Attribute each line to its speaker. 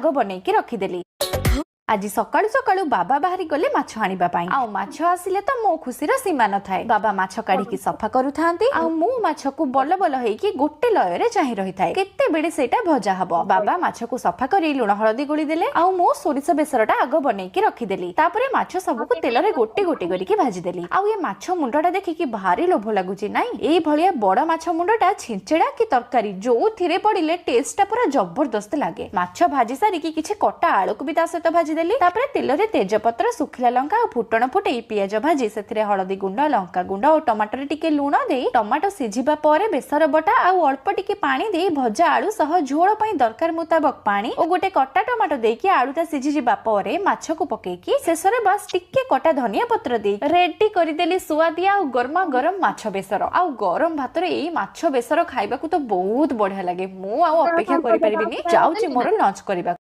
Speaker 1: ଆଗ ବନେଇକି ରଖିଦେଲି। ଆଜି ସକାଳୁ ସକାଳୁ ବାବା ବାହାରି ଗଲେ ମାଛ ଆଣିବା ପାଇଁ। ଆଉ ମାଛ ଆସିଲେ ତ ମୋ ଖୁସିର ସୀମା ନଥାଏ। ବାବା ମାଛ କାଢିକି ସଫା କରୁଥାନ୍ତି ଆଉ ମୁଁ ମାଛକୁ ବଲ ବଲ ହେଇକି ଗୋଟେ ଲୟରେ ଚାହିଁ ରହିଥାଏ, କେତେବେଳେ ସେଇଟା ଭଜା ହବ। ବାବା ମାଛକୁ ସଫା କରି ଲୁଣ ହଳଦୀ ଗୋଳି ଦେଲେ ଆଉ ମୁଁ ସୋରିଷ ବେସରଟା ଆଗ ବନେଇକି ରଖିଦେଲି। ତାପରେ ମାଛ ସବୁକୁ ତେଲରେ ଗୋଟି ଗୋଟି କରିକି ଭାଜିଦେଲି। ଆଉ ଏ ମାଛ ମୁଣ୍ଡଟା ଦେଖିକି ଭାରି ଲୋଭ ଲାଗୁଛି, ନାଇଁ? ଏଇ ଭଳିଆ ବଡ ମାଛ ମୁଣ୍ଡଟା ଛିଞ୍ଚେଡା କି ତରକାରୀ ଯୋଉଥିରେ ପଡିଲେ ଟେଷ୍ଟଟା ପୁରା ଜବରଦସ୍ତ ଲାଗେ। ମାଛ ଭାଜି ସାରିକି କିଛି କଟା ଆଳୁକୁ ବି ତା ସହିତ ଭାଜିଦେଲି। ତାପରେ ତେଲରେ ତେଜପତ୍ର, ଶୁଖିଲା ଲଙ୍କା ଆଉ ଫୁଟଣ ଫୁଟେଇ ପିଆଜ ଭାଜି ସେଥିରେ ହଳଦୀ ଗୁଣ୍ଡ, ଲଙ୍କା ଗୁଣ୍ଡ ଆଉ ଟମାଟୋରେ ଟିକେ ଲୁଣ ଦେଇ, ଟମାଟୋ ସିଝିବା ପରେ ବେସର ବଟା ଆଉ ଅଳ୍ପ ଟିକେ ପାଣି ଦେଇ, ଭଜା ଆଳୁ ସହ ଝୋଳ ପାଇଁ ଦରକାର ମୁତାବକ ପାଣି ଓ ଗୋଟେ କଟା ଟମାଟୋ ଦେଇକି, ଆଳୁଟା ସିଝିଯିବା ପରେ ମାଛକୁ ପକେଇକି, ଶେଷରେ ବାସ୍ ଟିକେ କଟା ଧନିଆ ପତ୍ର ଦେଇ ରେଡି କରିଦେଲି ସୁଆଦିଆ ଆଉ ଗରମା ଗରମ ମାଛ ବେସର। ଆଉ ଗରମ ଭାତରେ ଏଇ ମାଛ ବେସର ଖାଇବାକୁ ତ ବହୁତ ବଢିଆ ଲାଗେ। ମୁଁ ଆଉ ଅପେକ୍ଷା କରିପାରିବିନି, ଯାଉଛି ମୋର ଲଞ୍ଚ କରିବାକୁ।